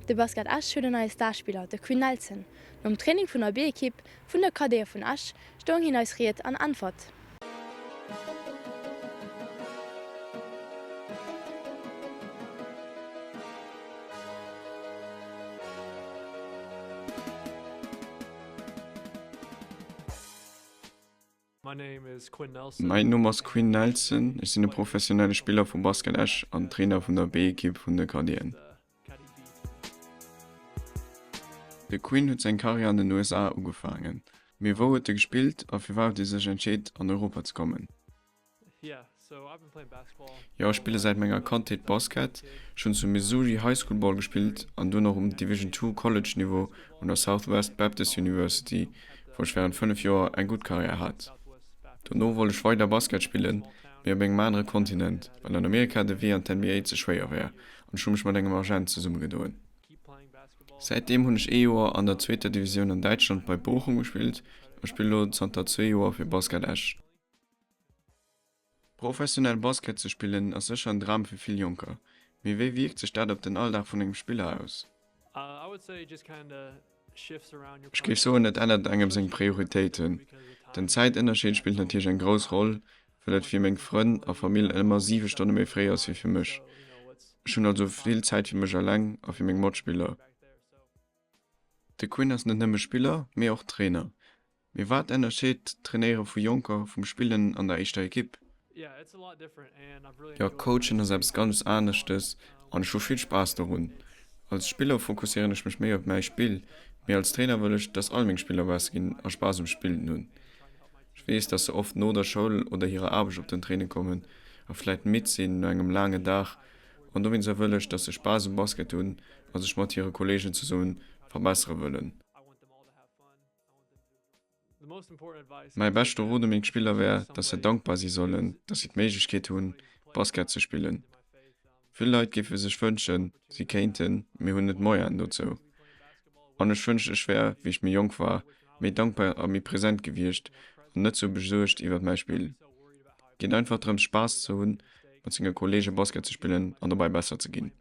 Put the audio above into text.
De Basket Esch huet en neie Starspiller, de Quinn Nelson. Nom Training vun der B-Ekipp vun de Cadete vun Esch stoung hien eis Ried an Äntwert. Mäin Numm ass Quinn Nelson, ech sinn e professionelle Spiller vu Basket Esch an Trainer vun der B-Ekipp vun de Cadeten. De Quinn huet seng Karriär an den USA ugefaangen. Mee wou huet e gespillt a firwat huet e sech entscheet an Europa ze kommen? Jo, ech spille säit menger Kandheet Basket. Ech hunn zu Missouri High School Ball gespillt an duerno um Division Two College Niveau un der Southwest Baptist University, wou ech wärend 5 Joer eng gutt Karriär hat. Dono wollt ech weider Basket spillen, mee op engem anere Kontinent, well an Amerika de Wee an d'NBA ze schwéier wär an ech hu mech mat engem Agent zesummegedoen. Säitdeem hunn ech ee Joer an der zweeter Divisioun an Däitschland bei Bochum gespillt a spille lo zanter zwee Joer fir Basket Esch. Professionell Basket ze spillen ass sécher en Dram fir vill Jonker. Mee wéi wierkt sech dat op den Alldag vun engem Spiller aus? Ech géif soen, et ännert engem seng Prioritéiten. Den Zäitënnerscheed spillt natierlech eng grouss Roll, well et fir meng Frënn a Famill ëmmer 7 Stonne méi fréi ass wéi fir mech. Ech hunn also vill Zäit fir mech eleng a fir meng Matspiller. De Quinn ass net nëmme Spiller, mee och Trainer. Mee wat ënnerscheet d'Trainéiere vu Jonker vum Spillen an der éischter Ekipp? Jo, Coachen ass eppes ganz aneschtes an ech hu vill Spaass dorun. Als Spiller fokusséieren ech mech méi op mäi Spill, mee als Trainer wëll ech, dass all meng Spiller besser ginn a Spaass um Spillen hunn. Ech weess, dass se oft no der Schoul oder hirer Aarbecht op den Training kommen a vläit midd sinn no engem laange Dag An dowéinster wëll ech, dass se Spaass um Basket hunn a sech mat hire Kolleegen zesumme verbessere wëllen. Mäi beschte Rot u meng Spiller wär, dass se dankbar si sollen, dass si d'Méiglechkeet hunn, Basket ze spillen. Vill Leit géife sech wënschen, si kéinten, mee hunn net d'Moyenen dozou. An ech wënscht, ech wär, wéi ech méi jonk war, méi dankbar a méi present gewiescht an net sou besuergt iwwert mäi Spill. Geet einfach drëms Spaass ze hunn, mat senge Kolleege Basket ze spillen an dobäi besser ze ginn.